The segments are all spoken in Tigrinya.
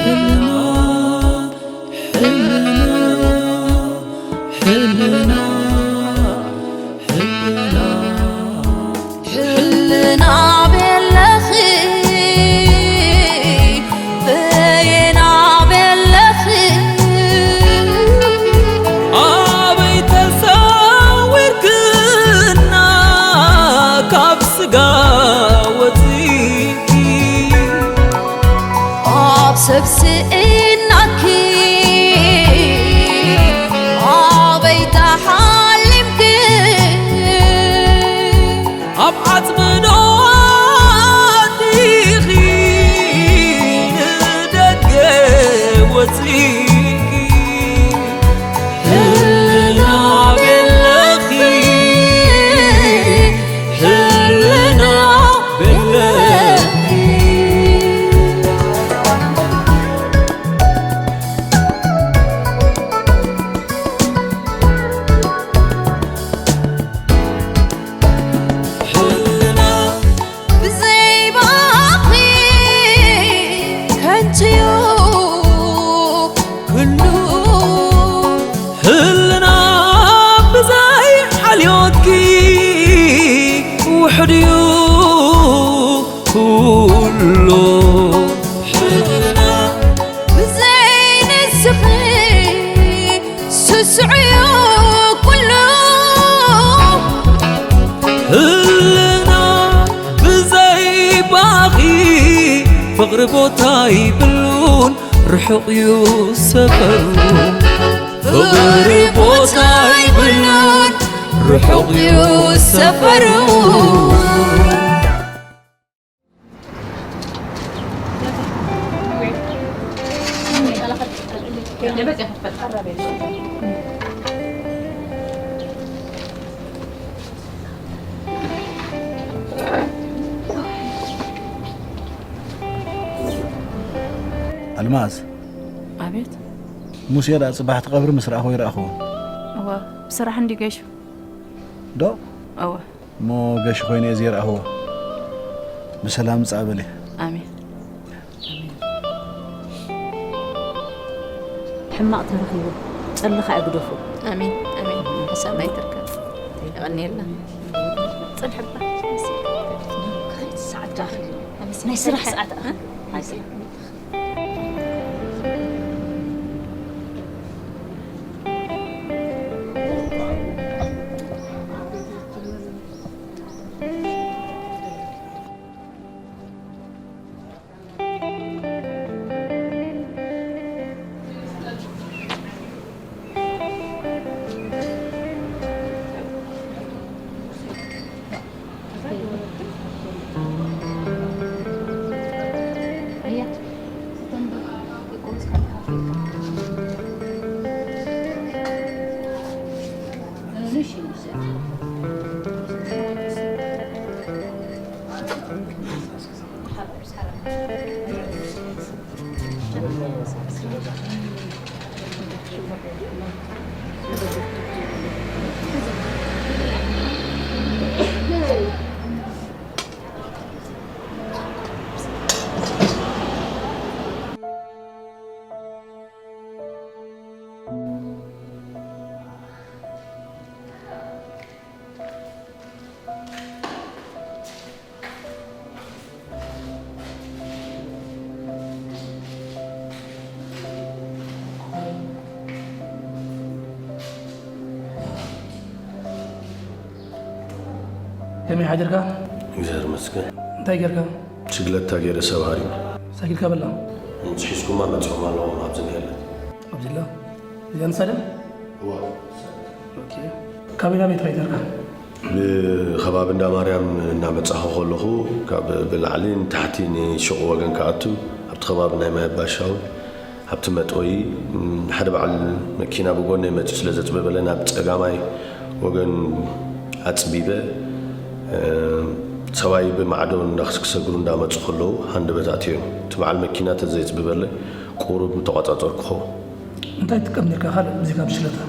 ሕልና፣ ሕልና፣ ሕልና፣ ሕልና ቤለኺ፣ በየና ቤለኺ፣ ኣበይ ተሰዊርክና ካብ ስጋ ወፂእኪ፣ ኣብ ሰብ ስኢናኪ ኣበይ ተሓሊምኪ፣ ኣብ ዓጽሚ ዶ ኣቲኺ ንደገ ወጺእኪ፣ ህልና ቤለኺ፣ ህልና ቤለኺ። ህልና ብዘይ ባኺ ከንቱ'ዩ ኩሉ። ህልና ብዘይ ሓልዮትኪ ውሑድ'ዩ ኩሉ። ሕልና ብዘይ ንስኺ ስሱዕ'ዩ ኩሉ። ህልና ብዘይ ባኺ ፍቕሪ ቦታ ይብሉን ርሑቕ እዩ ሰፈሩ። ፍቕሪ ቦታ ይብሉን ርሑቕ እዩ ሰፈሩ። ኣልማዝ። ኣቤት። ሙሴ ደኣ ጽባሕ እቲ ቀብሪ ምስ ረኣኹ ይረኣኹዎ። እወ፣ ብስራሕ እንዲ ገሹ። ዶ? እወ። እሞ ገሽ ኮይነ እየ ዘይረኣኽዎ። ብሰላም ምጻእ በሊ። ኣሜን። ሕማቕ ተረኺቡ፣ ጸልኻ እግደፎ። ኣሜን፣ ኣሜን። ብሰማይ ትርከብ። የቐንየልና። ጽንሕባ። ሰዓት ኣኺሉ። ናይ ስራሕ ሰዓት ኣኺሉ። ከመይ ሓዲርካ? እግዚኣብሔር ይመስገን። እንታይ ጌርካ? ችግለታ ገይረ ሰብ ሃሪም። ሳይክልካ በላ? ምጽ ሒዝኩማ መጺኦም ኣለዎም ኣብዚ እኒሀለን። ኣብዚ ኣላ? እዚኣ ንሳ ድያ? እዋ። ኦኬ። ካበይ ናበይ ትኸይድ ነርካ? ብከባቢ እንዳ ማርያም እናመጻኹ ከለኹ ካብ ብላዕሊ ንታሕቲ ንሹቕ ወገን ክኣቱ ኣብቲ ከባቢ ናይ ማይ ኣባሻውን ኣብቲ መጥወዪ፣ እም፣ ሓደ በዓል መኪና ብጎነይ መጺኡ ስለ ዘጽበበለ ናብ ጸጋማይ ወገን ኣጽቢበ፣ እ፣ ሰብኣይ ብማዕዶ እንዳክስ-፣ ክሰግሩ እንዳመጹ ከለዉ ሃንደበት ኣትዮም። እቲ በዓል መኪና ተዘይጽብበለይ ቁሩብ ምተቋጻጸርኩ ኸውን። እንታይ ትጥቀም ነርካ ካልእ ብዘይካ ብሽክለታ?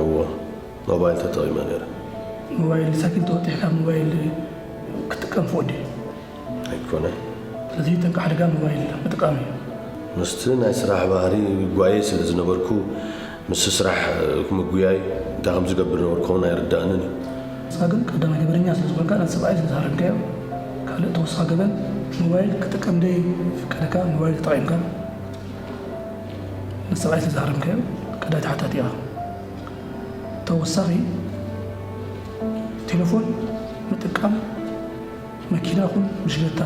እዎ፣ ሞባይል ተጠቒመ ነይረ። ሞባይል ሳይክል ተወጢሕካ ሞባይል ክትጥቀም ፍቑድ ድዩ? ኣይኮነን። ስለዚ ጠንቂ ሓደጋ ሞባይል ምጥቃም እዩ። ምስቲ ናይ ስራሕ ባህሪ ይጓየ ስለ ዝነበርኩ፣ ምስ ስራሕ ምጉያይ እንታይ ከም ዝገብር ነበርኩ እውን ኣይርዳእንን እዩ። ንስኻ ግን ቀዳማይ ገበነኛ ስለ ዝኾንካ፣ ነቲ ሰብኣይ ስለ ዝሃረምካዮ፣ ካልእ ተወሳኺ ገበን ሞባይል ክጥቀም ደይ ፍቀደካ፣ ሞባይል ተጠቒምካ ነቲ ሰብኣይ ስለ ዝሃረምካዮ ቀዳይ ተሓታቲ ኢኻ። ተወሳኺ ቴሌፎን ምጥቃም፣ መኪና ኹን ብሽክለታ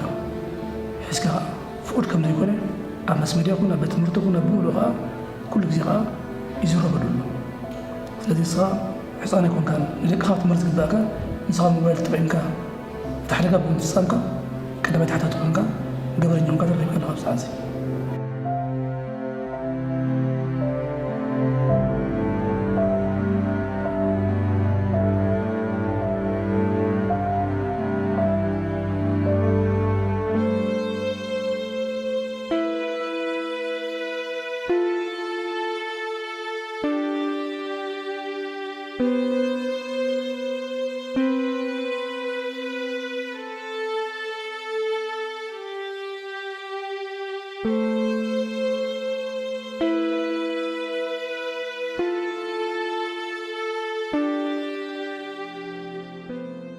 ሒዝካ ኸዓ ፍቑድ ከም ዘይኮነ ኣብ ማስ ሜድያ ኹን ኣብ ቤት ትምህርቲ ኹን ኣብ ብምሉእ ኸዓ ኩሉ ግዜ ኸዓ ይዝረበሉ ኣሎ። ስለዚ ንስኻ ሕፃን ኣይኮንካን፣ ንደቅኻ ክትምህር ዝግባእካ፣ ንስኻ ሞባይል ተጠቒምካ እቲ ሓደጋ ብምፍጻምካ ቀዳማይ ተሓታቲ ኮንካ፣ ገበነኛ ኮንካ ተረኺብካ ኣለኻ ኣብዚ ሰዓት እዚ።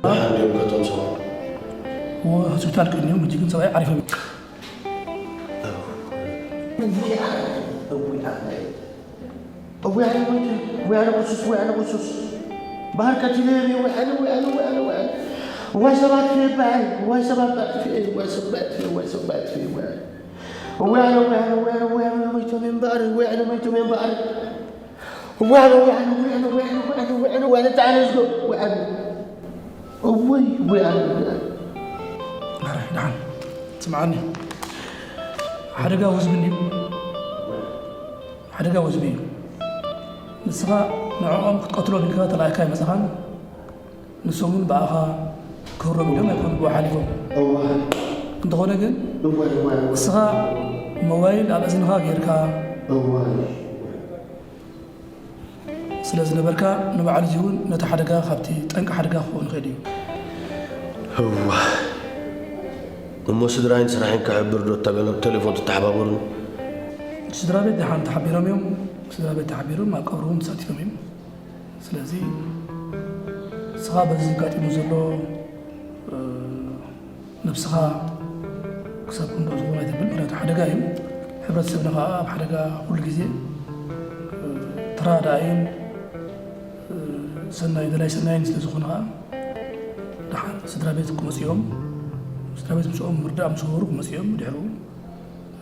ደሓን ድዮም ከቶም ሰባት? እዎ፣ ሆስፒታል ቀንዮም፣ ሕጂ ግን ሰብኣይ ዓሪፎም። እውይ ኣነ፣ እውይ ኣነ። እውይ ኣነ ሞይተ፣ እውይ ኣነ ቁሱስ፣ እውይ ኣነ ቁሱስ። ባህር ቀቲለ፣ እውይ ኣነ፣ እውይ ኣነ፣ እውይ ኣነ፣ እውይ ኣነ። እዋይ ሰባት ክበዓይ፣ እዋይ ሰባት ባዕጥፍኤ፣ እዋይ ሰብ ባዕጥፍኤ፣ እዋይ ሰብ ባዕጥፍኤ፣ እውይ ኣነ። እውይ ኣነ፣ እውይ ኣነ፣ እውይ ኣነ፣ እውይ ኣነ ሞይቶም እምበኣር፣ እውይ ኣነ ሞይቶም እምበኣር። እውይ ኣነ፣ እውይ ኣነ፣ እውይ ኣነ፣ እውይ ኣነ፣ እውይ ኣነ፣ እውይ ኣነ፣ እውይ ኣነ፣ ጻዕረ ዝጎ፣ እውይ ኣነ። እውይ፣ እውይ ኣነ፣ እውይ ኣነ። ኣረ፣ ደሓን፣ ስምዓኒ። ሓደጋ ወዝቢ እንድዩ። ሓደጋ ወዝቢ እዩ። ንስኻ ንዕኦም ክትቀትሎም ኢልካ ተላኢኻ ኣይመጻኻን። ንሶም እውን ብኣኻ ክህረሙ ኢሎም ኣይኮኑን ብኡ ሓሊፎም። እወ። እንተኾነ ግን እወ፣ እወ፣ እወ። ንስኻ ሞባይል ኣብ እዝንኻ ጌርካ እወ። ስለ ዝነበርካ ንበዓል እዚ እውን ነቲ ሓደጋ ካብቲ ጠንቂ ሓደጋ ክኸውን ይኽእል እዩ። እወ። እሞ ስድራይን ስራሕን ክሕብር ዶ እታ ገለ ብቴሌፎን ትተሓባበሩኒ? ስድራ ቤት ደሓን ተሓቢሮም እዮም። ስድራ ቤት ተሓቢሮም ኣብ ቀብሪ እውን ተሳቲፎም እዮም። ስለዚ ንስኻ በዚ ኣጋጢሙ ዘሎ፣ እ፣ ነብስኻ ክሳብ ክንድኡ ዝኾነ ኣይተብል፣ ምኽንያቱ ሓደጋ እዩ። ሕብረተሰብና ኸዓ ኣብ ሓደጋ ኩሉ ግዜ፣ እ፣ ተራዳኣይን፣ እ፣ ሰናይ፣ ደላይ ሰናይን ስለ ዝኾኑ ኸዓ፣ ደሓን ስድራ ቤት ክመጹ እዮም። ስድራ ቤት ምስኦም ምርዳእ ምስ ገበሩ ክመጹ እዮም። ድሕሩ፣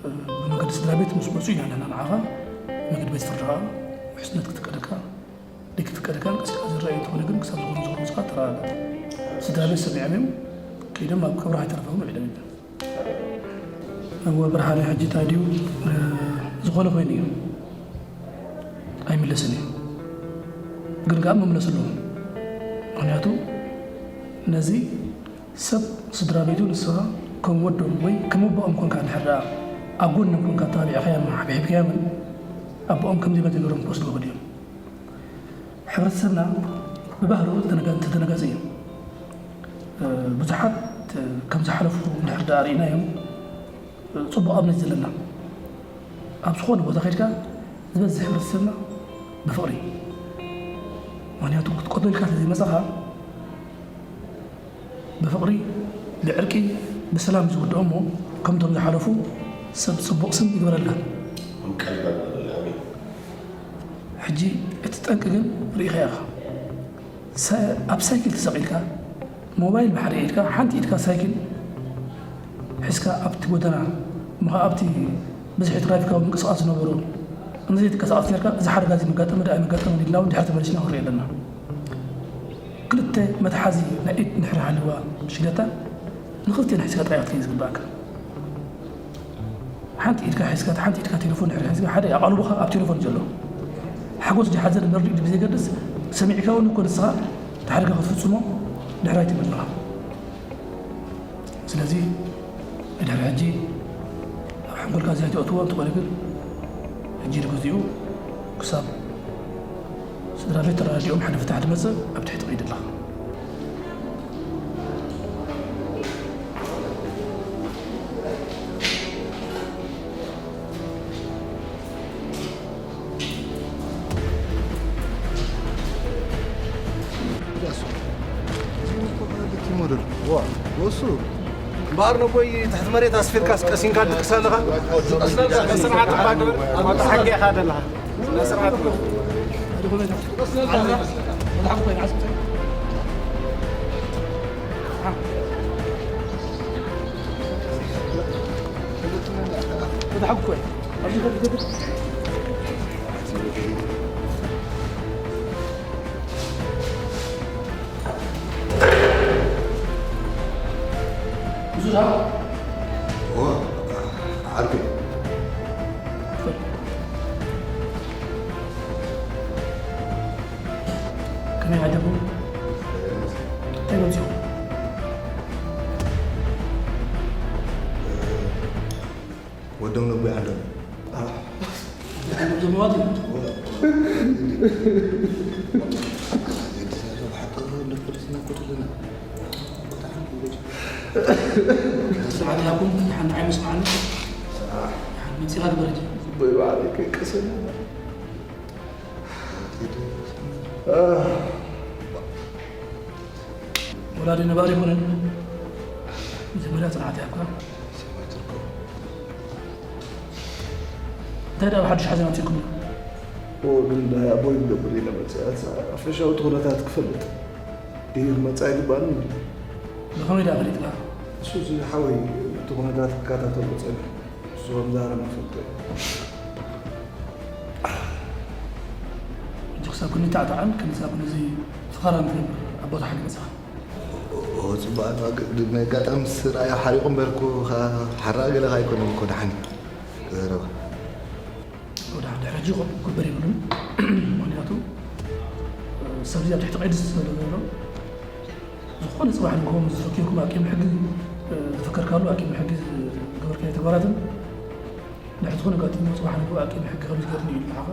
እ፣ ብመገዲ ስድራ ቤት ምስ መጹ ኢና ንሕና ንዓኻ መገዲ ቤት ፍርድኻ ውሕስነት ክትቀደካ ደቂ ፍቀድካን ቀሲልካ ዝረኣዩ እንተኾነ ግን ክሳብ ዝኾነ ዝኾነ ስኻ ተረጋግእ። ስድራ ቤት ሰሚዖም እዮም። ከይዶም ኣብ ቀብሪ ኣይተረፈውን ውዒሎም እዮም። እወ ብርሃነ፣ ሕጂ እንታይ ድዩ፣ እ፣ ዝኾነ ኮይኑ እዩ። ኣይምለስን እዩ። ግን ከኣ መምለሲ ኣለዎ። ምኽንያቱ ነዚ ሰብ ስድራ ቤቱ ንስኻ ከም ወዶም ወይ ከም ኣቦኦም ኮንካ እንድሕር ደኣ ኣብ ጎኖም ኮንካ ኣተባቢዕካዮምን ሓብሒብካዮምን ኣቦኦም ከምዚ በለ ገይሮም ክወስድዎ ይኽእሉ እዮም። ሕብረተሰብና ብባህርኡ ተደነጋ-፣ ተደነጋጺ እዩ። እ፣ ብዙሓት፣ እ፣ ከም ዝሓለፉ እንድሕር ደኣ ርኢናዮም፣ እ፣ ጽቡቕ ኣብነት እዩ ዘለና። ኣብ ዝኾነ ቦታ ከይድካ ዝበዝሕ ሕብረተሰብና ብፍቕሪ፣ ምኽንያቱ ክትቀትሎ ኢልካ ስለ ዘይመጻኻ ብፍቕሪ፣ ብዕርቂ፣ ብሰላም ዝውድኦ እሞ፣ ከምቶም ዝሓለፉ ሰብ ጽቡቕ ስም ይግበረልካ። ኣሜን። ሕጂ እቲ ጠንቂ ግን ርኢኻ ኢኻ። ሰ-፣ ኣብ ሳይክል ተሰቒልካ፣ ሞባይል ብሓደ ኢድካ፣ ሓንቲ ኢድካ ሳይክል ሒዝካ ኣብቲ ጎደና፣ እሞ ኸዓ ኣብቲ ብዝሒ ትራፊካዊ ምንቅስቓስ ዝነበሮ እንተዘይትንቀሳቐስ ነርካ፣ እዚ ሓደጋ እዚ መጋጠመ ዶ ኣይመጋጠመን ኢልና እውን ድሕሪ ተመሊስና ክንርኢ ኣለና። ክልተ መትሓዚ ናይ ኢድ እንድሕር ሃልይዋ ብሽክለታ፣ ንኽልቲኤን ሒዝካ ጥራይ ክትከይድ ዝግበኣካ። ሓንቲ ኢድካ ሒዝካ፣ እታ ሓንቲ ኢድካ ቴሌፎን እንድሕር ሒዝካ፣ ሓደ ኣቓልቦኻ ኣብ ቴሌፎን እዩ ዘሎ። ሓጎስ ድዩ ሓዘን መርድእ ድዩ ብዘይገድስ፣ ሰሚዕካ እውን እኮ ንስኻ እቲ ሓደጋ ክትፍጽሞ ድሕር ኣይትብል ኣለኻ። ስለዚ ድሕሪ ሕጂ ኣብ ሓንጎልካ ዘይትእትዎ እንተኾነ ግን፣ ሕጂ ድዩ ግዜኡ ክሳብ ስድራ ቤት ተረዳዲኦም ሓደ ፍታሕ ትመጽእ ኣብ ትሕቲ ቀይዲ ኣለኻ። ወሱ እምበኣር ነቦይ ትሕቲ መሬት ኣስፊርካስ ቀሲንካ ድቅስ ኣለኻ? ስነ ስርዓት እባ ግበር። ኣታ ሓቂ ኢኻ ዘለኻ። ስነ ስርዓት ግበር። እዋ ዓርከይ። ከመይ ዓደኩም? እንታይ መጺኹም? ወዶም ነቦይ ዓንዶም። ስርዓት ሃኩም፣ ንሓን ንዓይ ምስ በዓል ንሓን መጺኻ ግበር ሕጂ። ቦይ በዓለይ ከይቀሰኒ። ወላዲ ነባሪ ይኹንን መጀመርያ ጽንዓት ይሃብካ። እንታይ ደኣ ብሓድሽ ሓዘን ኣምጺእኩም? እዎ ግን ናይ ኣቦይ ክገብር ኢለ መጽእ። ሓፈሻዊ እቲ ኩነታት ክፈልጥ ድሂር መጻእ ኣይግባእን። ብኸመይ ደኣ ፈሊጥካ? እሱ እዚ ሓወይ እቲ ኩነታት ክከታተሎ ጸኒሑ። እሱ ከም ዝሃረመ ፈልጦ እየ። ሕጂ ክሳብ ክንዲ ታዕታዕን ክንዲ ክሳብ ክንዲ እዚ ፈኸራን ትገብር ኣብ ቦታ ሓቂ መጺኻ። ኦ ጽቡቕ ኣልባ ናይ ኣጋጣሚ ስራያ ሓሪቑ እምበርኩ ሓራ ገለ ኣይኮነን እኮ ደሓን ዘረባ። ወደ ሓደ ሕጂ ክግበር የብሉን። ምክንያቱ ሰብ ኣብ ትሕቲ ቀይዲ ስለ ዘሎ ዝኾነ ጽባሕ ንግሆ ምስ ረኪብኩም ኣቂም ሕጊ ዝፈከርካሉ ኣቂም ሕጊ ዝገበርካዮ ተግባራትን ንሕጂ ዝኾነ ኣጋጢሞ ጽባሕ ንግሆ ኣቂም ሕጊ ከም ዝገርኒ እዩ ዝሓኸ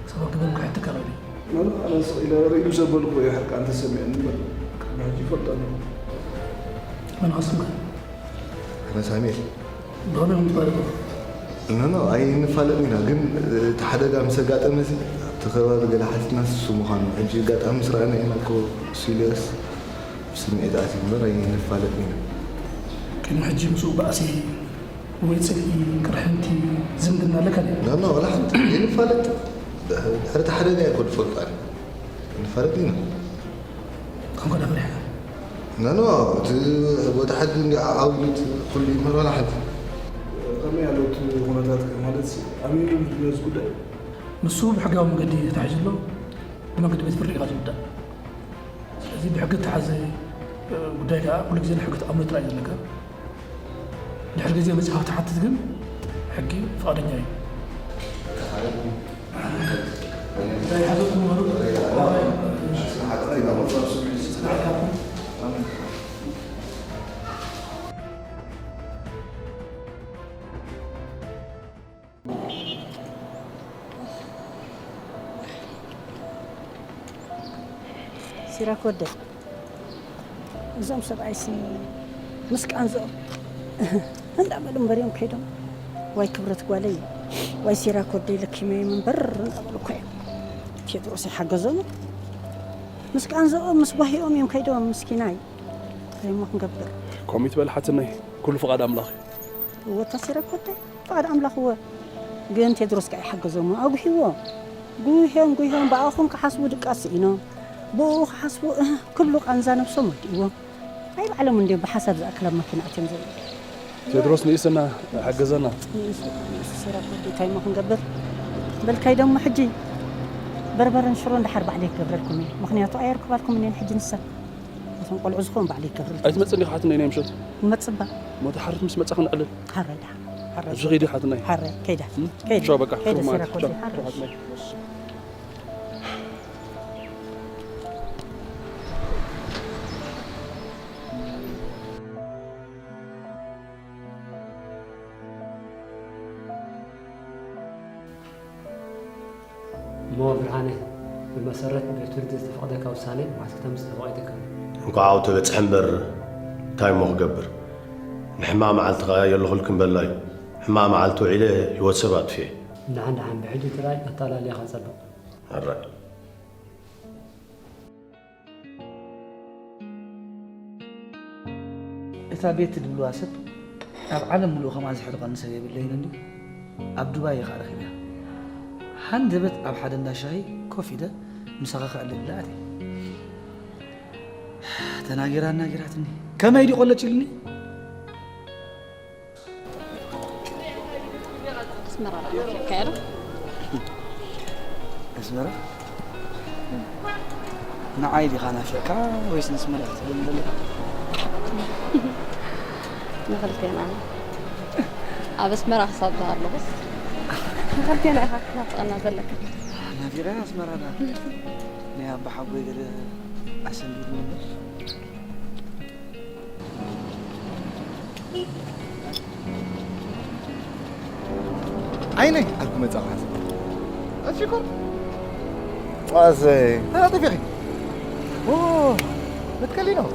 ክሳብ ክግበር ክሕተካ ይኽእል እዩ። መን ኣነ ስቕ ኢለ ርእዩ ዘበልኩ እዩ ሕርቃን ተሰሚዑኒ እምበር ቅድሚ ሕጂ ይፈልጦ ኣለኹ። መን ኣስምካ? ኣነ ሳሚኤል። ብኸመይ ከም ትፈልጦ? ኖ ኖ ኣይንፋለጥን ኢና ግን እቲ ሓደጋ ምስ ኣጋጠመ እዚ ኣብቲ ከባቢ ገለ ሓቲትና ንሱ ምዃኑ ሕጂ ኣጋጣሚ ምስ ረኣና ኢና እኮ እሱ ኢለስ ብስምዒት ኣትዩ እምበር ኣይንፋለጥን ኢና። ቅድሚ ሕጂ ምስኡ ባእሲ ወይ ጽልኢ፣ ቅርሕንቲ፣ ዝምድና ኣለካ ድዩ? ኖ ኖ ዋላ ሓንቲ። ዘይንፋለጥ ድሕሪ እቲ ሓደጋ እየ እኮ ዝፈልጦ ኣነ። ኣይንፋለጥን ኢና። ከምኮ ዳ ፈሪሕካ? ኖ ኖ እቲ ቦታ ሕጊ እንዲ ዓዓዊሉት ኩሉ ይምህር ዋላ ሓንቲ። ከመይ ኣሎ እቲ ኩነታት ማለት ኣሚሩ ዝብለስ ጉዳይ? ንሱ ብሕጋዊ መገዲ ተታሒዙ ኣሎ። ብመንገዲ ቤት ፍርዲ ኢኻ ዝውዳእ። ስለዚ ብሕጊ እተሓዘ ጉዳይ ከዓ ኩሉ ግዜ ንሕጊ ተኣምኖ ጥራይ እዩ ዘለካ። ድሕሪ ግዜ መፂኻ ክትሓትት ግን ሕጊ ፍቓደኛ እዩ። እንታይ ሓተትኩም በሉ? ሲራክ ወደይ፣ እዞም ሰብኣይሲ ምስ ቃንዝኦም እንዳበሉ እምበር እዮም ከይዶም። ዋይ ክብረት ጓለይ፣ ዋይ ሲራክ ወደይ ለኪመዮም እምበር እንዳበሉ እኮ እዮም። ቴድሮስ ይሓገዞም። ምስ ቃንዝኦም ምስ ጓሂኦም እዮም ከይዶም ምስኪናይ። እንታይ እሞ ክንገብር? ከምኡ ይትበል ሓትነይ፣ ኩሉ ፍቓድ ኣምላኽ እዩ። እወ እታ ሲራክ ወደይ። ፍቓድ ኣምላኽ እወ። ግን ቴድሮስ ከኣ ይሓገዞም እሞ ኣጉህይዎ። ጉህዮም ጉህዮም ብኣኹም ክሓስቡ ድቃስ ስኢኖም። ብኡ ክሓስቡ እህ ክብሉ ቃንዛ ነብሶም ወዲእዎም። ኣይ ባዕሎም እንድዮም ብሓሳብ ዝኣክል ኣብ ማኪና ኣትዮም ዘለዉ። ቴድሮስ ንኢስና ሓገዘና። ንኢሱ ንኢሱ ሲራክ ወዲ እንታይ እሞ ክንገብር? በል ከይደ እሞ ሕጂ በርበረን ሽሮን ደሓር ባዕለይ ክገብረልኩም እየ። ምኽንያቱ ኣየርክባልኩምን እየን ሕጂ ንሰን። ነቶም ቆልዑ ዝኾን ባዕለይ ክገብረልኩም። ኣይትመጽእን ዲኻ ሓትነይ ናይ ምሸት? ንመጽእ እባ። እሞ ደሓር ምስ መጻኺ ነዕልል። ሓራይ ደሓር። ሓራይ። ኣብዚ ኸይዲ ሓትነይ። ሓራይ ከይዳ። ከይዳ። ቻው በቃ። ከይዳ ትሩፋት። ሲራክ ወዲ ሓራይ። እሞ ብርሃነ፣ ብመሰረት ቤት ፍርዲ ዝተፈቕደካ ውሳነ መዓስ ክተምጽእ ተፈቒዱካ ኣሎ? እንኳዕ ኣብኡ ተበጽሐ እምበር እንታይ እሞ ክገብር? ንሕማቕ መዓልቲ ከኣ የለኹልክን በላ እዩ። ሕማቕ መዓልቲ ውዒለ ህይወት ሰብ ኣጥፊኤ። ደሓን ደሓን ብሕጂ ጥራይ ኣተኣላልያኻ ጸብቕ። ሕራይ። እታ ቤቲ ድብልዋ ሰብ ኣብ ዓለም ምሉእ ከምኣ ዘሕርቐኒ ሰብ የብለይን እንድዩ። ኣብ ዱባይ እየ ኸኣ ረኺበያ። ሃንደበት ኣብ ሓደ እንዳ ሻሂ ኮፍ ኢለ ምሳኻ ከዕልል ኢለ ኣትየ። ተናጊራ ኣናጊራትኒ። ከመይ ድዩ ቆለጭ ኢሉኒ? ኣስመራ ዶ ናፊቕካ ያለ? ኣስመራ? ንዓይ ዲኻ ናፊቕካ ወይስ ንኣስመራ ክትብለኒ ዘለኻ? ንኽልቴና። ኣብ ኣስመራ ክሳብ ዝሃለኹስ ንኽልቴና ኢኻ ክትናፍቐና ዘለካ። ናፊቐ ኣስመራ ዳ ናይ ኣባ ሓጎይ ገለ ኣሰንቢድኒ እምበር። ዓይነይ ኣልኩ መጻ ኳስ ኣሽኮር ኣሰይ ተጣጢፊኺ ኦ መትከሊ ነው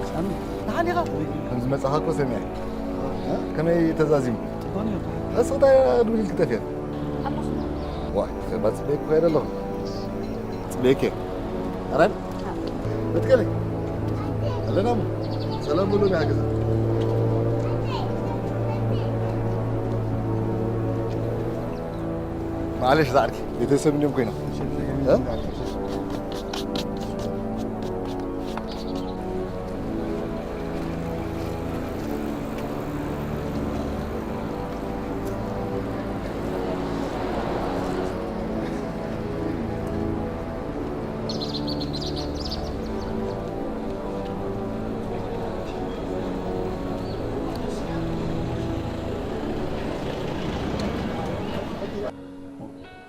ንሓን ዲኻ ከም ዝመጻኻ እኮ ሰሚዐ ከመይ ተዛዚሙ እስኽታ ድውል ክጠፍያ ዋ ሰባ ጽበይኩ ከይደ ኣለኹ ጽበይከ ኣራን መትከሊ ኣለና እሞ ሰላም ብሎ ይሓግዛ ማለሽ ዛዕርኪ ቤተሰብ እንዲም ኮይና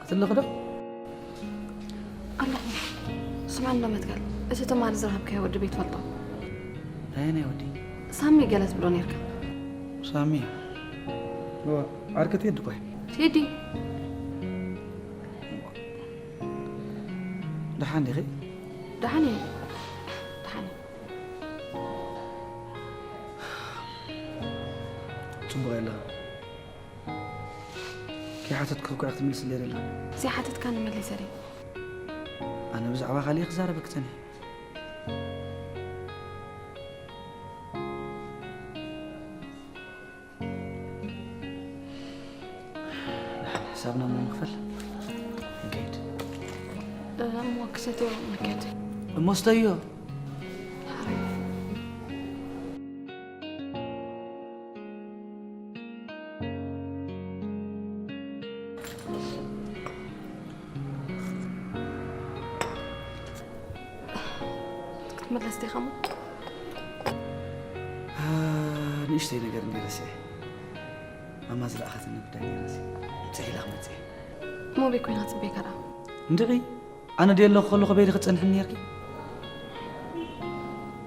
ኣትለኽ ዶ? ኣለኹ። ስምዐ እንዶ መትከል፣ እቲ ትማሊ ዝረኸብካዮ ወዲ ቤት ፈልጦ። ኣየናይ ወዲ? ሳሚ ገለ ትብሎ ነርካ። ሳሚ? እወ፣ ዓርኪ ቴዲ እኮ እዩ። ቴዲ? ደሓን ዲኺ? ደሓን እየ። ደሓን እየ። ጽቡቕ የለኻ። ከይሓተትኩኺ እኮ ኢኺ ትምልስለይ ዘለኺ። ዘይሓተትካኒ መሊሰ ድየ? ኣነ ብዛዕባ ካልእ ክዛረበኪ ጸኒሐ። ሕሳብና እሞ ንኽፈል። ንከይድ። እሞ ክሰትዮ ንከድ። እሞ ስተዮ። ክትምለስ ዲኻ እሞ? ንእሽተይ ነገር እንዲ ረሲዐ። ማማ ዝለኣኸትኒ ጉዳይ ነይራሲ። ብፅሒላ ክመፅእ እየ። እሞ ኣበይ ኮይና ትፅበየካ ደኣ? እንድዒ፣ ኣነ ድየ ኣለኹ ከለኹ በይንኺ ትፀንሕኒ ነይርኪ?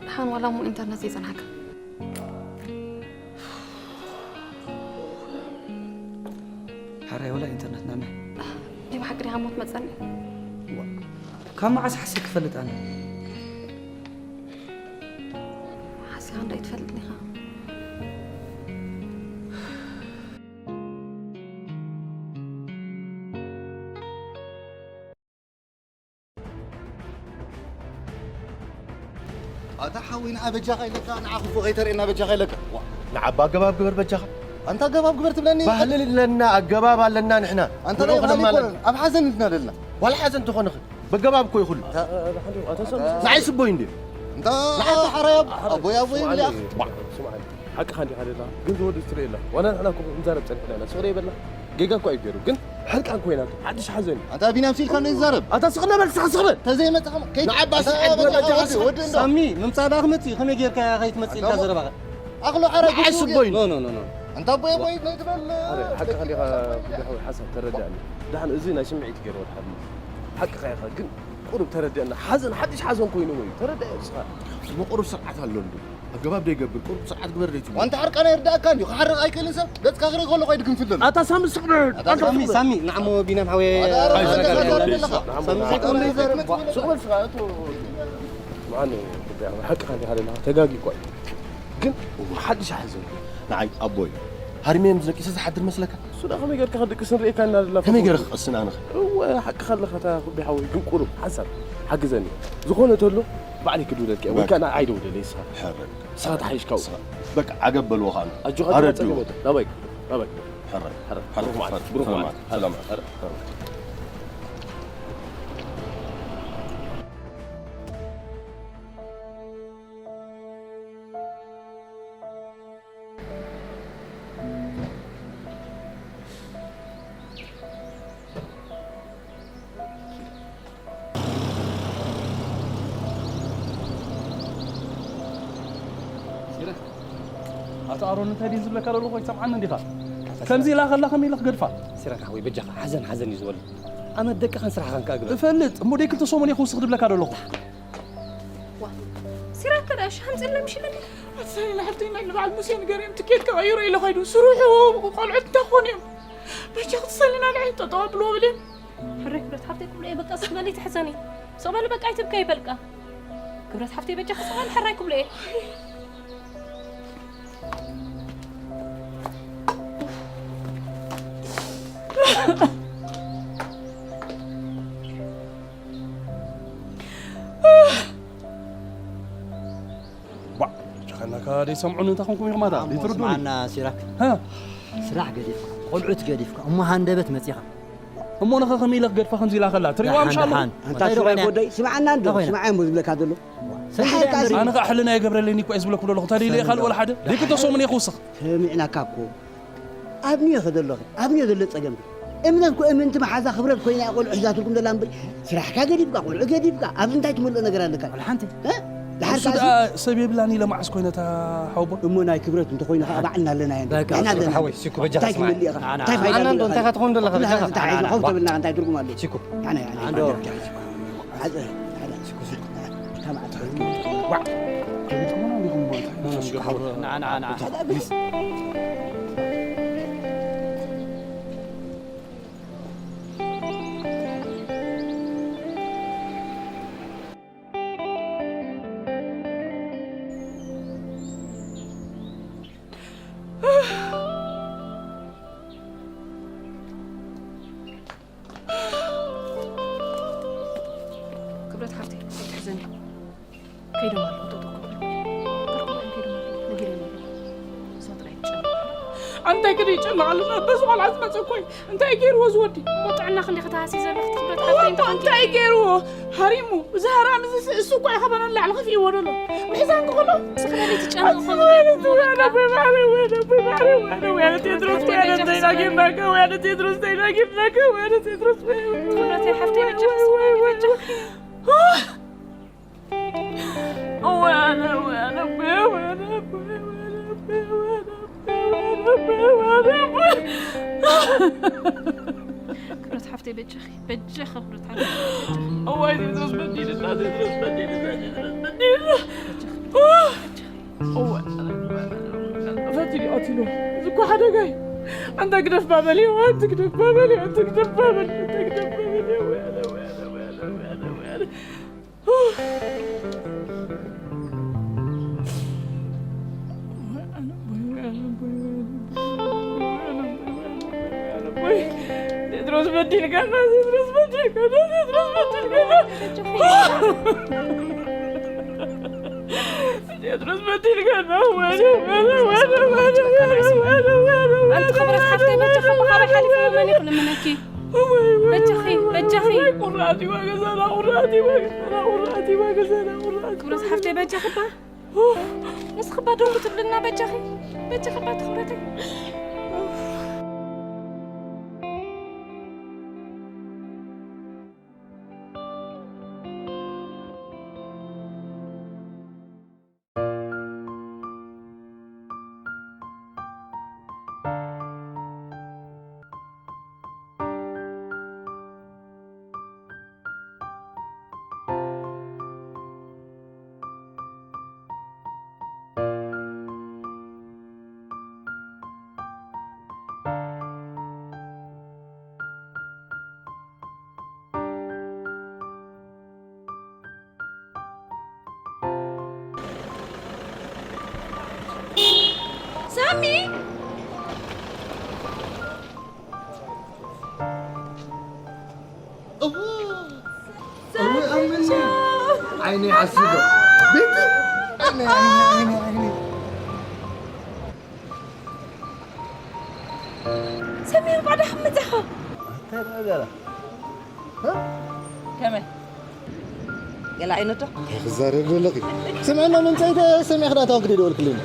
ደሓን ዋላ እሞ ኢንተርነት ዘይፀንሓካ። ሕራይ ወላ ኢንተርነት ናና። ናይ ብሓቂ ዲኻ እሞ ትመፀኒ? እዋ፣ ካብ መዓስ ሓሲብ ክፈልጥ ኣነ? ሓሲኻ እንዳ ኣይትፈልጥን ኢኻ። ኣታ ሓወይ ንዓ በጃኻ ኢለካ ንዓ ክፉእ ከይተርእየና በጃኻ ኢለካ። ዋ፣ ንዓ ኣባ ኣገባብ ግበር በጃኻ። ኣንታ ኣገባብ ግበር ትብለኒ። ባህሊ ኣለና፣ ኣገባብ ኣለና ንሕና። ኣንታ ናይ ንዕኡ ባህሊ ከነማልእ። እኮ ኣብ ሓዘን ኢና ዘለና። ዋላ ሓዘን ትኾን እኺ። በገባብ እኮ ይኹሉ። ንዓይ ስቦይ እንድዩ። እንታ ኣታ ሓራይ ኣብ ኣቦይ ኣቦይ ኢልያ። ስምዓኒ፣ ሓቅኻ እንዲኻ ደላ፣ ግን ዝወዲ ትርኢ ኣላ። ዋላ ንሕና እኮ ክንዛረብ ጸኒሕና ኢና። ስቕ ደይበልና። ጌጋ እኮ እዩ ገይሩ፣ ግን ሕርቃን ኮይና ሓድሽ ሓዘን እዩ። ኣንታ ቢንያም ሲልካ እንደ ይዛረብ። ኣታ ስቕ ነበል፣ ስቕ፣ ስቕ በል። ተዘይመጽኻ ከይድ። ንዓባ ኣታ ስዓት በቃ ወዲ፣ ወዲ እንዶ። ሳሚ፣ ምምጻእ ደኣ ክመጽእ እዩ። ከመይ ጌርካ ከይትመጽእ ኢልካ ኣታ ዘረባኻ? ኣኽሎ ዓረ ኣይ ጉዱ ስቦይ። ኖ፣ ኖ፣ ኖ፣ ኖ። ኣንታ ኣቦይ ኣቦይ ናይ ትበል። ኣረ፣ ሓቅኻ እንዲኻ፣ ብድሕዊ ሓሳብ ተረዳእኒ። ደሓን እዚ ናይ ስምዒት ገይርዎ ድሓር። ሓቅኻ ኢኻ፣ ግን ቁሩብ ተረድአና። ሓዘን፣ ሓድሽ ሓዘን ኮይኑ እዩ። ተረዳእ እስኻ። ብቁሩብ ስርዓት ኣሎ እንዶ። ኣገባብ ደይገብር፣ ቁሩብ ስርዓት ግበር ደይትብሎ። ኣንታ ሓርቃና ይርዳእካ እንድዩ። ክሓርቕ ኣይክእልን ሰብ። ገጽካ ክርኢ ከሎ ኸይዱ ግንፍል ኣሎ። ኣታ ሳሚ ስቕ በል። ኣታ ኣንታ ሳሚ፣ ሳሚ። ሳሚ፣ ንዓሞ ቢንያም ሓወየ። ኣታ ኣረ፣ ኣረ፣ ኣረ፣ ኣረ፣ ኣረ፣ ኣረ፣ ኣረ። ሳሚ ዘይኮነ ዘይዛረብ። ስቕ በል ስኻ፣ ኣቶ። መዓነ፣ ሓቅኻ እንዲኻ ደለኻ። ተጋጊ እኳ እዩ። ግን ሓድሽ ሓዘን። ንዓይ ኣቦይ። ሃሪመ ምስ ደቂሰ ዝሓድር መስለካ? እሱ ደኣ ከመይ ጌርካ ክድቅስ ንርእየካ ኢና ዘለና ከመይ ገይረ ክቐስን ኣነ ኸ? እወ ሓቅኻ ኣለኻ እታ ኩቢ ሓወይ ግን ቁሩብ ሓንሳብ ሓግዘኒ ዝኾነ ተሎ ባዕለይ ክድውለልካ እየ። ወይ ከዓ ንዓይ ደውለለይ ንስኻ። ሕራይ። ንስኻ ተሓይሽካ ውስኻ። በቃ ዓገብ በልዎ ኸኣ። ኣጆኻ ኣረድእዎ። ትመጸእ ናባይ። ናባይ። ሕራይ። ሕራይ። ሕራይ። ብሩኽ መዓልቲ። ብሩኽ መዓልቲ። ሰላም። ሰላም። ሕራይ። ሲራክ፣ ኣቶ ኣሮን እንታይ ድዩ ዝብለካ ዘሎ እኮ ይሰምዓኒ እንዲኻ? ከምዚ ኢላ ከላ ከመይ ኢለ ክገድፋ? ሲራክ ሓወይ በጃኻ ሓዘን ሓዘን እዩ ዝበሉ። ኣመት ደቅኻን ስራሕኻን ከኣ ግበር። እፈልጥ እሞ ደይ ክልተ ሰሙን እየ ክውስኽ ዝብለካ ዘለኹ። ዋ፣ ሲራክ ከዳሽ ሓምፅለ ምሽለኒ። ኣትሳኒ ንሓፍተይ ናይ ንበዓል ሙሴ ንገርዮም ትኬት ከቐይሮ ኢለ ኸይዱ ስርሑ ቆልዑት እንታይ ክኾኑ እዮም? በጃ ክትሰልና ንዓይ ጠጠው ኣብልዎ ብልዮም። ሕራይ ክብረት ሓፍተይ ክብሎ እየ በቃ ስኽበሊ ትሕዘኒ። ስቕበሊ በቃ ኣይትብከይ በልቃ። ክብረት ሓፍተይ በጃ ክስኽበሊ ሕራይ ክብሎ እየ። ባ ጨኸናካ ደይ ሰምዑን እንታይ ኮንኩም ኢኹም ኣታ ደይ ትርዱኒ? ስማዕና ሲራክ፣ ሃ? ስራሕ ገዲፍካ ቆልዑት ገዲፍካ እሞ ሃንደበት መጺኻ። እሞ ንኸ ከመይ ኢለ ክገድፋ ከምዚ ኢላ ከላ ትሪእዋ ደሓን፣ ምሻ ኣለኹ። ደሓን። ኣንታ እንታይ ስራይ ደኾነ? ጎደይ ስምዓና እንዶ እንታይ ኮይና? ስምዓይ እሞ ዝብለካ ዘሎ። ሰንደይ ደሓን ቃሲ። ኣንበሪ። ኣነ ኸዓ ሕልና የገብረለይን እኮ እየ ዝብለኩም ዘለኹ። እንታይ ደይለ ሰንደይ ካልእ ወላ ሓደ። ደቂ ተሶምን እየ ክውስኽ። ሰሚዕናካ እኮ። ኣብንዮ ከ ዘሎ ኸ? ኣብንዮ ዘሎ ጸገም ከ? እምነት እኮ እምንቲ መሓዛ ክብረት ኮይና እያ ቆልዑ ሒዛትልኩም ዘላ እምበይ፣ ስራሕካ ገዲፍካ፣ ቆልዑ ገዲፍካ፣ ኣብዚ እንታይ ትመልኦ ነገር ኣለካ? ወላ ሓንቲ። እ? ድሓር እሱ ከኣ ደኣ ሰብ የብላን ኢለ መዓስ ኮይነ እታ ሓወቦ? እሞ ናይ ክብረት እንተኾይኑ ከኣ ባዕልና ኣለና እየን። በቃ፣ ንሕና ኣለና። ሓወይ፣ ሲኩ በጃኻ እንታይ ስማዕ። ክምልእ ኢኻ? ኣና፣ እንታይ ኣና፣ ኣና፣ እንታይ ክትኾን ዘለኻ? ኩልና በጃኻ? እንታይ ኣና፣ ሒዝና፣ ኣና፣ ሓው ተብልና እንታይ ትርጉም ኣለዎ? ሲኩ። ኣና፣ ኣና፣ ኣንዶ። ኣና፣ ኣና። ክብረት ሓፍተይ፣ ኣይትሕዘኒ። ከይዶም ኣለዉ፣ ጠጠው ክብሉ። ገርኩባን ከይዶም ኣለዉ፣ ነጊረዮም ኣለዉ። ንሳ ጥራይ ትጨነቕ። ኣንታይ ክደ ይጨነቕ ኣለና? በዚ ቆልዓ ዝመጸ እኮ እዩ። እንታይ ገይርዎ እዚ ወዲ? እሞ ጥዕና ክንደይ ከተሃሲ ዘለኺ ክብረት ሓፍተይ፣ እንታይ ኮንኪ? እንታይ ገይርዎ? ሃሪሙ። እዚ ሃራሚ እዚ እሱ እኮ እዩ ካባና ንላዕሊ ከፊእዎ ዘሎ። ምሕዛን ክኸሎ። ንስኺ ለለይቲ ትጨነቕ እኮ ክብረተይ ሓፍተይ በጃኺ ስማዕኒ በጃኺ። ክብረት ሓፍተይ በጃኺ፣ በጃኺ ክብረት ሓፍተይ። እዋይ ቴድሮስ በዲልና፣ ቴድሮስ በዲልና፣ ቴድሮስ በዲልና። እዋይ ፈቲሉ ቀቲሉ። እዚ እኮ ሓደጋ እዩ። ኣንታ ግደፍ ባበል እዩ፣ ኣንቲ ግደፍ ባበል እዩ፣ ኣንቲ ግደፍ ባበል፣ ኣንቲ ግደፍ ባበል እዩ። ቴድሮስ በዲልካና፣ ቴድሮስ በዲልካና፣ ቴድሮስ በዲልካና። ቴድሮስ በዲልካና፣ ወደ፣ ወደ፣ ወደ፣ ወደ፣ ወደ፣ ወደ፣ ወደ፣ ኣንቲ ክብረት ሓፍተይ፣ በጃኺ እሞ ካባይ ሓሊፉ መን እዩ ክልምነኪ? በጃኺ፣ በጃኺ። ቁራቲ ወገዛና፣ ቁራቲ ወገዛና፣ ቁራቲ ወገዛና፣ ቁራቲ ክብረት ሓፍተይ፣ በጃኺ እባ። ንስኺ እባ ደው ክትብልና፣ በጃኺ፣ በጃኺ እባ ትኽብረተይ። ሳሚ! እዋ! እዋ፣ ኣመኒ! ዓይነይ ዓሲበ። ቤቲ! ዓይነይ፣ ዓይነይ፣ ዓይነይ፣ ዓይነይ። ሰሚር፣ ባዕዳ ከም መጻኻ። እንታይ ደኣ ገላ? እ? ከመይ? ገለ ዓይነት ዶ? እንታይ ክዛረብ ዘለኺ? ስምዕና መምጻኢተ ሰሚዕኺ ዳታ ክዲ ደወልክልኝ።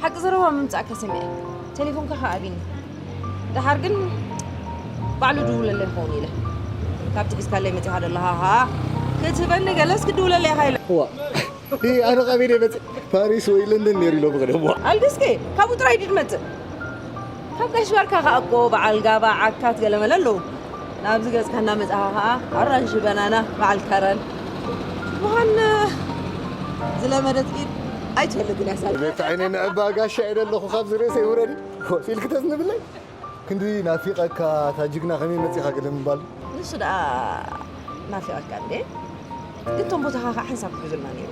ሓቂ ዘረባ ምምጻእካ ሰሚዐ። ቴሌፎንካ ከኣ ኣቢኒ። ደሓር ግን ባዕሉ ድውለለይ ክኸውን ኢለ። ካብቲ ሒዝካለይ መጺኻ ዘለኻ ኸኣ ክትህበኒ ገለስ ክድውለለይ ኢኻ ኢለ። እዋ። ዲ ኣነ ቃቤ ደ መጽእ ፓሪስ ወይ ለንደን ነይሩ ኢሎ ብቕደም። እዋ። ኣልግስከ ካብኡ ጥራይ ድድ መጽእ። ካብ ጋሽ ባርካ ከኣ እኮ በዓል ጋባ ዓካት ገለመለ ኣለዉ። ናብዚ ገጽካ እናመጻኻ ከኣ ኣራንሺ፣ በናና፣ በዓል ከረን ምዃን ዝለመደት ኢድ ኣይትፈልግን እያ ሳሚ። ቤት ዓይነይ ንዕባ ጋሻ እየ ደለኹ፣ ካብዚ ርእሰይ ውረዲ። ኮፍ ኢልኪ ተዝንብለይ። ክንዲ ናፊቐካ፣ እታ ጅግና ከመይ መጺኻ ገለ ምባል። ንሱ ደኣ ናፊቐካ እንዴ? ግን እቶም ቦታኻ ከኣ ሓንሳብ ክሕዙልና ነይሩ።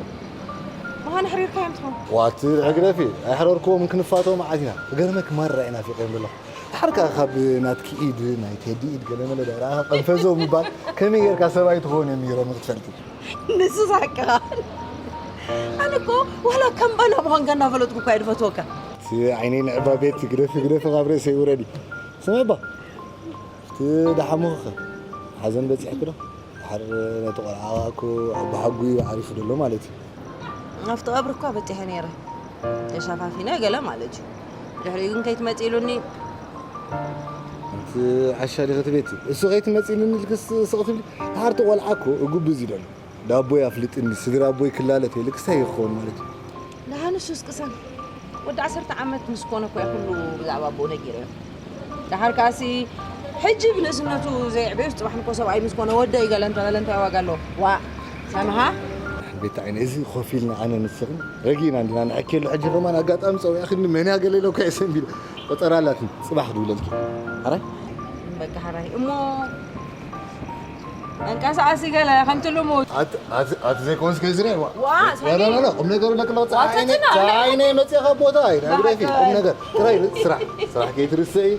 ምዃኑ ሕሪርካዮም ትኸውን። ዋት ዕግረፊ፣ ኣይሕረርክዎም፣ ክንፋተው መዓት ኢና። ክገርመክ ማራ እየ ናፊቐዮም ዘለኹ። ድሓር ከኣ ካብ ናትኪ ኢድ፣ ናይ ቴዲ ኢድ ገለ መለ ደኣ ረኣኻ ቀንፈዞ ምባል ከመይ ጌርካ ሰብኣይ ትኸውን እዮም ነይሮም ክትፈልጢ። ንሱ ሳቅኻ። ኣነ እኮ ዋላ ከም ባና ምዃንካ እናፈለጥኩ እኳ እየ ዝፈትወካ። እቲ ዓይነይ ንዕባ ቤቲ ግደፊ፣ ግደፊ ካብ ርእሰይ ውረዲ። ስምዒ እባ፣ እቲ ደሓሙኺ ኸ ሓዘን በጺሕኪ ዶ? ድሓር ነቲ ቆልዓ እኮ ኣቦ ሓጉ እዩ ዓሪፉ ዘሎ ማለት እዩ። ኣብቲ ቀብሪ እኳ በጺሐ ነይረ። ተሸፋፊነ ገለ ማለት እዩ። ድሕሪኡ ግን ከይትመጺ ኢሉኒ። ኣንቲ ዓሻ ዲኺ ትቤቲ? እሱ ከይትመጺ ኢሉኒ ኢልክስ ስቕ ትብሊ? ድሓር እቲ ቆልዓ እኮ እጉብዝ እዩ ዘሎ። ዳቦይ ኣፍልጥኒ፣ ስድራ ኣቦይ ክላለ ተይሉ ክስታይ ይኸውን ማለት እዩ። ደሓን እሱስ ቅሰን። ወዲ ዓሰርተ ዓመት ምስ ኮነ እኮ እየ ኩሉ ብዛዕባ ኣቦኡ ነጊረዮ። ደሓር ከኣሲ ሕጂ ብንእስነቱ ዘየዕበዮስ ጽባሕ ንኮ ሰብኣይ ምስ ኮነ ወደይ ገለ እንተበለ እንታይ ዋጋ ኣለዎ? ዋእ፣ ሰምሃ? ቤት ዓይነ፣ እዚ ኮፍ ኢልና ኣነ ንስኽን ረጊእና እንዲና ንሕኬሉ። ሕጂ ከማን ኣጋጣሚ ጸዊዕኽኒ መን እያ ገለ ኢለ እኮ እየ ሰንቢደ። ቆጸራ ኣላትኒ፣ ጽባሕ ክድውለልኪ። ሓራይ? በቃ ሓራይ። እሞ መንቀሳቐሲ ገለ ከምቲ ልሙድ። ኣት-፣ ኣት-፣ ኣት ዘይኮንስ ከይዝርያ፣ ዋ። ዋ፣ ዋ፣ ሰኒ። ላ፣ ላ፣ ላ፣ ቁም ነገሩ ደቂ ለውጥ ዋ፣ ዓይነ-፣ ተትና። ዓይነ መጽኻ ቦታ ኣይነ፣ ባሕተ። ግደፊ፣ ቁም ነገር። ጥራይ ስራሕ፣ ስራሕ ከይትርስኢ።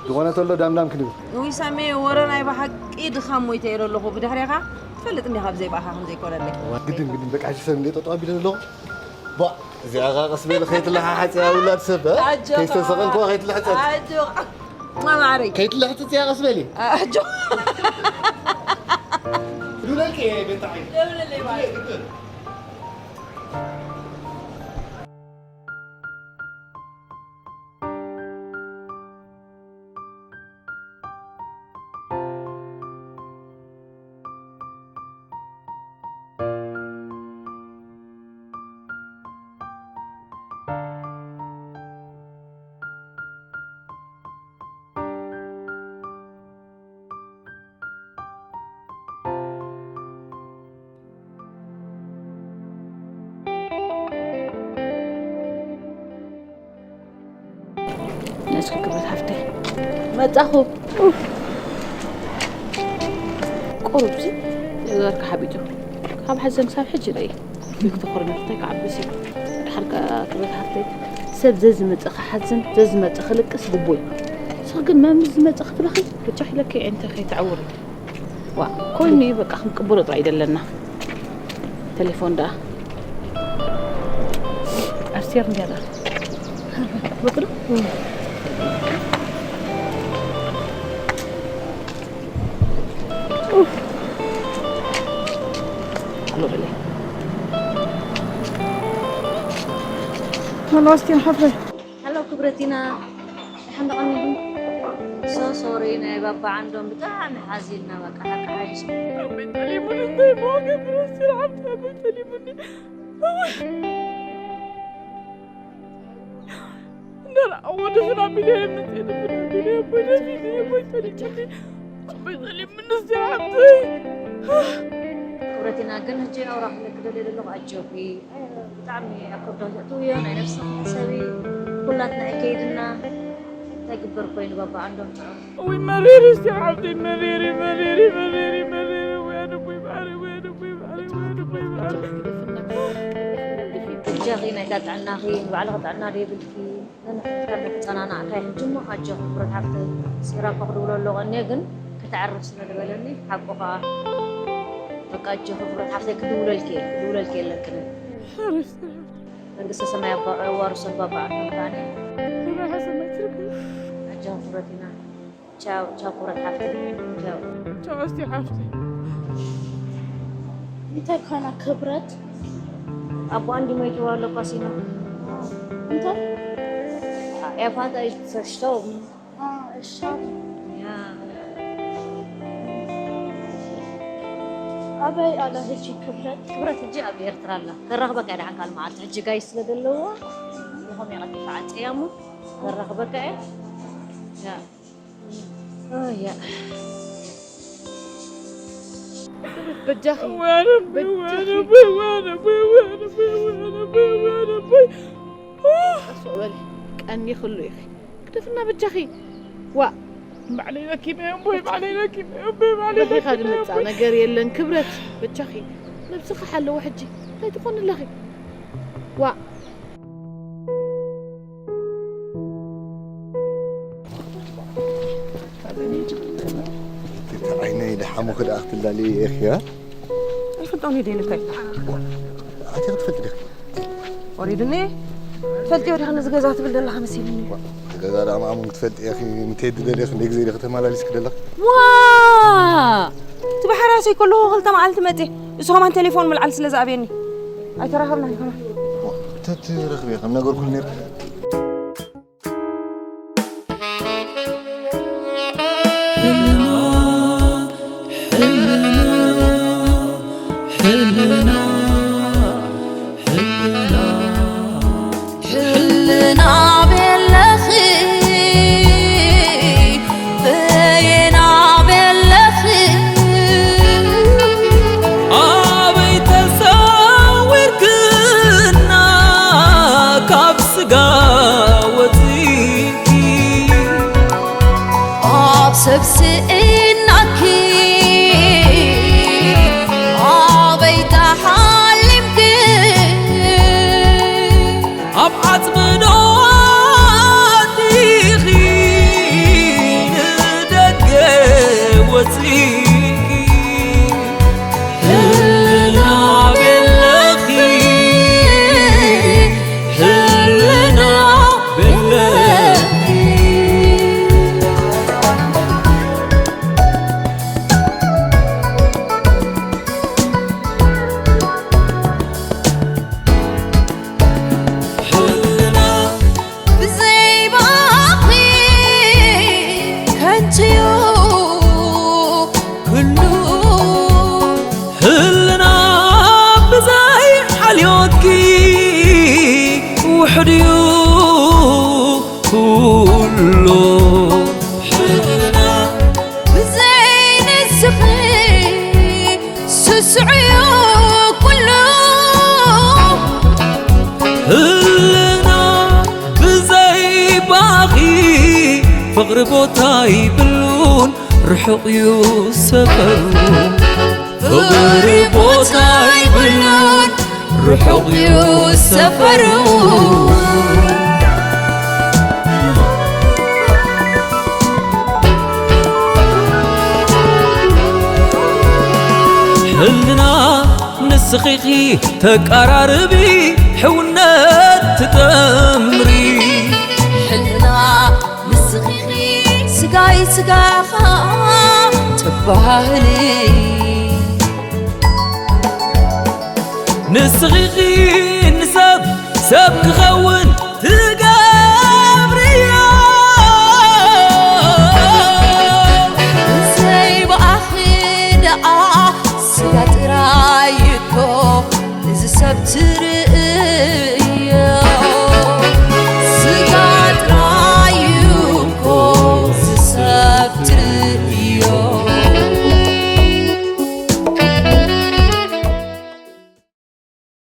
ዝኾነ ተሎ ዳምዳም ክንብል። ውይ፣ ሳሚ፣ ወረ ናይ ብሓቂ ድኻም ሞይተ እየ ኣለኹ። ብድሕሬኻ ትፈልጥ እንዲኻ ብዘይ ብኣኻ ከም ዘይኮነለይ። ግድን፣ ግድን፣ በቃ፣ ሕጂ ሰብ እንደ ጠጠው ኣቢለ ኣለኹ። ቧ፣ እዚኣ ኸ ቀስ በሊ ከይትለሓሓጽ እያ ውላድ ሰብ፣ እ? ኣጆኻ። ከይስተሰቐልኩዋ ከይትልሕጸት። ኣጆኻ። ማማረይ። ከይትልሕጽጽ እያ ቀስ በሊ። ኣጆኻ። ይብለልኪ እየ ቤት ዓይኒ። ደውለለይ ማለት። ግድን። ነስኪ ክብረት ሓፍተይ። መጻኹ። ቁሩብሲ ገዛርካ ሓቢጡ። ካብ ሓዘን ክሳብ ሕጂ ርእየ። ክልተ ኮርነት እንታይ ክዓብስ እዩ? ድሓር ከኣ ክብረት ሓፍተይ፣ ሰብ ዘዝመጸ ክሓዝን ዘዝመጸ ክልቅስ ግቡእ እዩ። ንስኺ ግን መን ምስ ዝመጸ ክትበኺ? ብጫሕ ኢለኪ ኣዕንቲ ከይትዕውሪ። ዋ፣ ኮይኑ እዩ በቃ፣ ክንቅበሎ ጥራይ ደለና። ቴሌፎን ደኣ። ኣስቴር እንድያ ደኣ። በቅዶ? ኣሎ በለይ። ኣሎ ኣስቴር ሓፍተይ። ሃሎ ክብረቲና፣ ደሓን ዶ ቀኒኹም? So sorry፣ ናይ ባባ ዓንዶም ብጣዕሚ ሓዚንና፣ በቃ ሓቂ ሓይሽ። ኣቦይ ጠሊሙኒ፣ እንታይ መዋገ ብረስቲር ሓብቲ ኣቦይ ጠሊሙኒ። እንዳረኣዎ ድፍን ኣቢለ እየ መፅእ፣ ድፍን ኣቢለ ኣቦይ ደፊኒ፣ ኣቦይ ጠሊሙኒ፣ ኣቦይ ጠሊሙኒ እስቲ ሓብተይ። ክብረቲና ግን ሕጂ ኣውራ ክብለኪ ደልየ ዘለኹ ኣጆኺ። ብጣዕሚ ኣብ ከብዶም ዘእትውዮ ናይ ነብስኺ ሕሰቢ። ኩላትና እዩ ከይድና። እንታይ ግበር ኮይኑ ባባ ዓንዶም ጥዑም። ውይ መሪር እስቲ ሓብተይ መሪር መሪር መሪር መሪር ወይ ኣደቦይ ባዕሪ ወይ ኣደቦይ ባዕሪ ወይ ኣደቦይ ባዕሪ። እጃኺ ናይታ ጥዕናኺ ንባዕልኺ ጥዕና ደይብልኪ ነንሕድሕድካ እናተጸናናዕካ ሕጂ እሞ ኣጆኺ ክብረት ሓብተይ ሲራኮ ክድውሎ ኣለዎ እኔ ግን ከተዕርፍ ስለ ዝበለኒ ሓቁ ከኣ በቃ እጆ ክብረት ሓፍተይ ክድውለልኪ እየ፣ ክድውለልኪ የለክን። መንግስተ ሰማይ ኣባ- ኣዋርሶ ባባ ኣርካን። ኣጆ ክብረት ኢና። ቻው ቻው ክብረት ሓፍተይ። ቻው። ቻው እስቲ ሓፍተይ። እንታይ ኮና ክብረት? ኣቦ ኣንዲ ሞይትዋ ኣሎ ካሲኖ። እንታይ? ኤፋታ እሽቶ። እሻ። ኣበይ ኣላ ሕጂ ክብረት? ክብረት ሕጂ ኣብ ኤርትራ ኣላ። ከራኽበካ እየ ደሓን ካልእ መዓልቲ። ሕጂ ጋይ ስለ ዘለዋ፣ ንኸም እየ ቀልጢፈ ዓጽያ እሞ፣ ከራኽበካ እየ። ያ። ኦ፣ ያ። በጃኺ። በጃኺ። ቀስ በሊ። ቀኒ ክሉ ኢኺ። ግደፍና በጃኺ። ዋእ። ባዕለይ ለኪመ እምቦይ፣ ባዕለይ ለኪመ እምቦይ፣ ባዕለይ በኺኻ ለኪመ ድምጻእ እምቦይ። ነገር የለን ክብረት። በጃኺ። ነብስኺ ሓለወ ሕጂ። እንታይ ትኾኒ ኣለኺ? ዋእ። እቲ ዓይነይ ደሓሙኺ ደኣ ክትላልዪ ኢኺ፣ ያ? ኣይፈልጦን እየ ደይንታይ። ኣቲ ክትፈልጢ ዲኺ? ወሪድኒ። ትፈልጥዮ ዲኻ ነዚ ገዛ ትብል ዘለኻ መሲልኒ። ዋ፣ እቲ ገዛ ደኣ ማእሙን ክትፈልጢ ኢኺ፣ ንቴዲ ደሊኺ ክንደይ ግዜ ዲኺ ተመላሊስኪ ዘለኺ? ዋ! እቲ ብሓራሰይ ከለኹ ክልተ መዓልቲ መጽየ። እሱ ከማን ቴሌፎን ምልዓል ስለ ዝኣብየኒ። ኣይተራኸብናን ከማን። ዋ፣ ተትረኽቢ ከም ነገርኩ ነይርኪ። ሕልና ቤለኺ በየና ቤለኺ ኣበይ ተሰዊርክና ካብ ስጋ ወፂእኪ ኣብ ሰብ ስእናኪ ኣበይ ተሓሊምኪ ኣብ ዓጽሚ ዶ ኣቲኺ ንደገ ወጺእኪ ህልና ቤለኺ ህልና ቤለኺ። ህልና ብዘይ ባኺ ከንቱ'ዩ ኩሉ። ህልና ብዘይ ሓልዮትኪ ውሑድ'ዩ ኩሉ። ህልና ብዘይ ንስኺ ስሱዕ'ዩ ኩሉ። ህልና ብዘይ ባኺ ፍቕሪ ቦታ ይብሉን ርሑቕ'ዩ ሰፈሩ። ፍቕሪ ቦታ ይብሉን ርሑቕ'ዩ ሰፈሩ። ህልና ንስኺ ኢኺ ተቀራርቢ ሕውነት ትጠምሪ። ሕልና ንስኺ ኢኺ ስጋይ ስጋኻ ተባህሊ። ንስኺ ኢኺ ንሰብ ሰብ ክኸውን